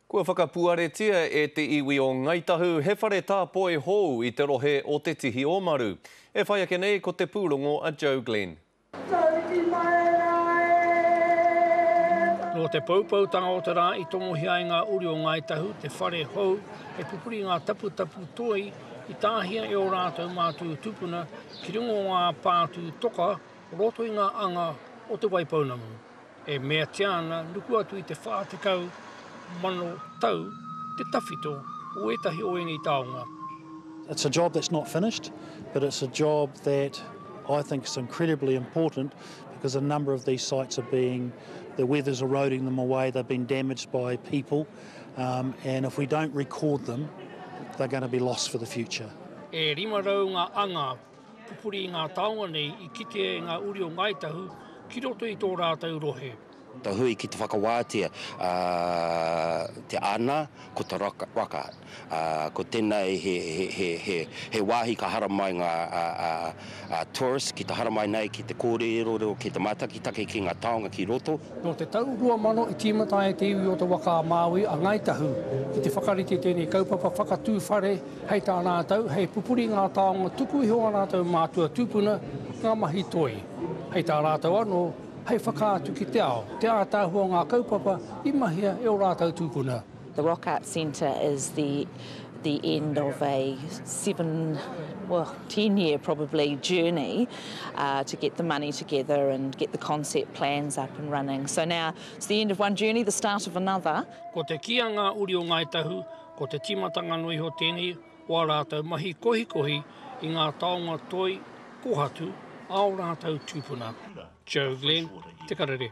Kua whakapuaretia e te iwi o Ngai Tahu he whare tāpoi hou i te rohe o Te Tihi o Maru. E whai ake nei ko te pūrongo a Joe Glenn. Nō te poupoutanga o te rā i tomohia ai ngā uri o Ngāi Tahu te whare hou hei pupuri i ngā taputapu toi i tāhia e ō rātou mātū tupuna ki runga o ngā pātū toka o roto i ngā anga o Te Waipounamu. E meatia ana nuku atu i te 40 mano tau te tawhito o ētahi o ēnei taonga. It's a job that's not finished, but it's a job that I think is incredibly important because a number of these sites are being, the weather's eroding them away, they've been damaged by people, um, and if we don't record them, they're going to be lost for the future. E 500 ngā anga pupuri i ngā taonga nei i kitea e ngā uri o Ngāi Tahu ki roto i tō rātou rohe. Te hui ki te whakawātea te ana ko te rock art. Ko tenei he wāhi ka haramai ngā tourists ki te haramai nei ki te kōrerorero, ki te mātakitaki ki ngā taonga ki roto. Nō te tau 2000 i tīmata ai te iwi o Te Waka a Māui a Ngāi Tahu ki te whakarite tēnei kaupapa whakatū whare Hei tā rātou, hei pupuri ngā taonga tuku iho a rātou mātua tūpuna, ngā mahi toi. Hei tā rātou anō, hei whakaatu ki te ao, te ātaahua o ngā kaupapa i mahia e ō rātou tūpuna. The Rock Art Centre is the the end of a seven, well, ten year probably journey uh, to get the money together and get the concept plans up and running. So now it's the end of one journey, the start of another. Ko te kī a ngā uri o Ngāi Tahu, Ko te tīmatanga noa iho tēnei o ā rātou mahi kohikohi i ngā taonga toi kōhatu a ō rātou tūpuna. Joe Glenn, Te Karere.